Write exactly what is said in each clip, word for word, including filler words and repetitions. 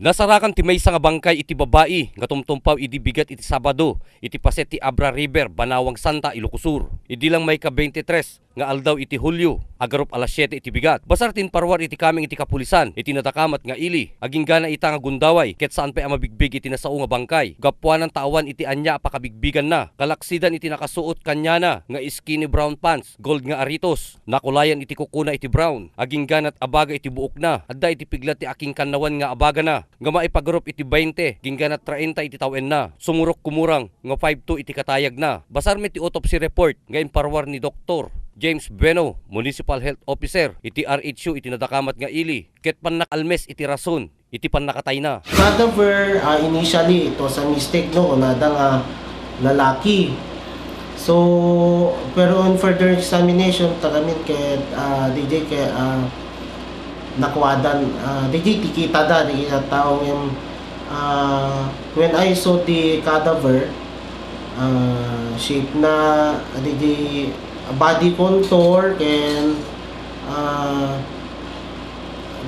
Nasarakan ti maysa nga bangkay iti babai nga tumtumpaw idi bigat iti Sabado iti paset ti Abra River, Banaoang Santa, Ilocos Sur. Idi lang maika-twenty-three nga aldaw iti Hulio, agarup alas siete iti bigat. Basar ti inparuar iti kameng iti kapulisan iti nadakamat nga ili. Aginggana ita nga gundaway ket saan pay a mabigbig iti nasao nga bangkay. Gapuanan ta awan iti ania a pakabigbiganna. Kalaksidan iti nakasuot kaniana nga skinny brown pants, gold nga aritos. Nakulayan iti kukuna iti brown. Aginggana't abaga iti buokna. Adda iti pigla ti akinkannawan nga abagana nga maipagurup iti twenty, aginggana't treinta iti tawenna. Sumurok kumurang nga five two iti katayagna. Basar met ti autopsy report nga imparuar ni Doktor James Bueno, Municipal Health Officer iti R H U iti nadakamat nga ili, ket pannakalmes iti rason iti pannakatayna. Cadaver, ah, initially, it was a mistake, no? Kunada nga lalaki. So, pero on further examination, tagamin ket, ah, D J, ket, ah, nakuadan, ah, D J, ti kitada, di kita tao ngem, ah, when I saw the cadaver, ah, shape na, D J, body contour, ken, ah,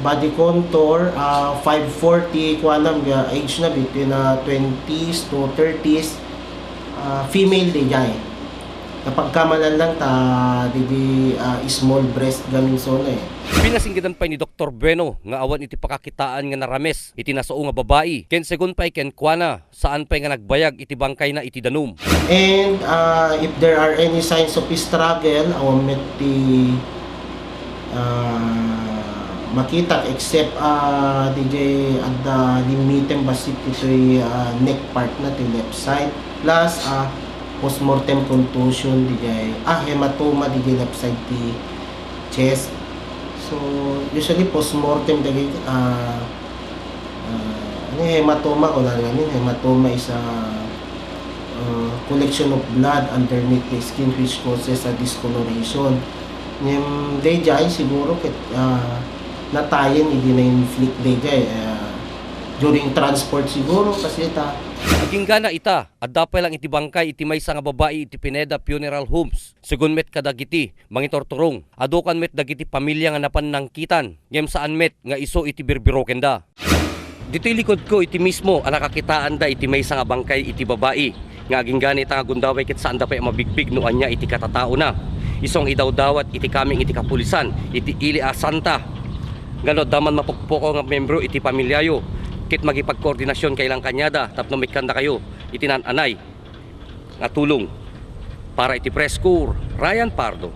body contour, ah, five forty, kuanam, ya, age na between, ah, twenties to thirties, ah, female, D J. Napagkamalan lang ta, D J, ah, small breast gamin so na eh. Pinasinggedan pay ni Doktor Bueno nga awan iti pakakitaan nga narames iti nasao nga babai, ken segun pay kenkuana, saan pay nga nagbayag iti bangkayna iti danum. And, ah, if there are any signs of struggle, awan met ti, ah, makita except, ah, D J adda limmitem bassit itoy, ah, neck part na ti left side. Plus, ah, postmortem contusion, D J, ah, hematoma, D J left side ti chest. So, usually postmortem dagiti, ah, ah, ano, hematoma, kunana ngamin, hematoma is a, ah, collection of blood underneath the skin which causes a discoloration. Ngem daydiay siguro ket, ah, natayen idi na-inflict daydiay, ah, during transport siguro, kasi ta. Aginggana ita, adda pay lang iti bangkay iti maysa nga babai iti Pineda Funeral Homes. Segun met kadagiti mangiturturong, adukan met dagiti pamilia nga napan nangkitan, ngem saan met nga isu iti birbirokenda. Ditoy likodko iti mismo a nakakitaanda iti maysa nga bangkay iti babai nga aginggana ita nga gundaway ket saanda pay a mabigbig no ania iti katataona. Isu nga idawdawat iti kameng iti kapulisan iti ili a Santa. Ngano adda man mapukpukaw nga membro iti pamiliayo ket mangipagkoordinasion kailan kaniada tapno maikkandakayo iti naan-anay nga tulong. Para iti Press Corps, Ryan Pardo.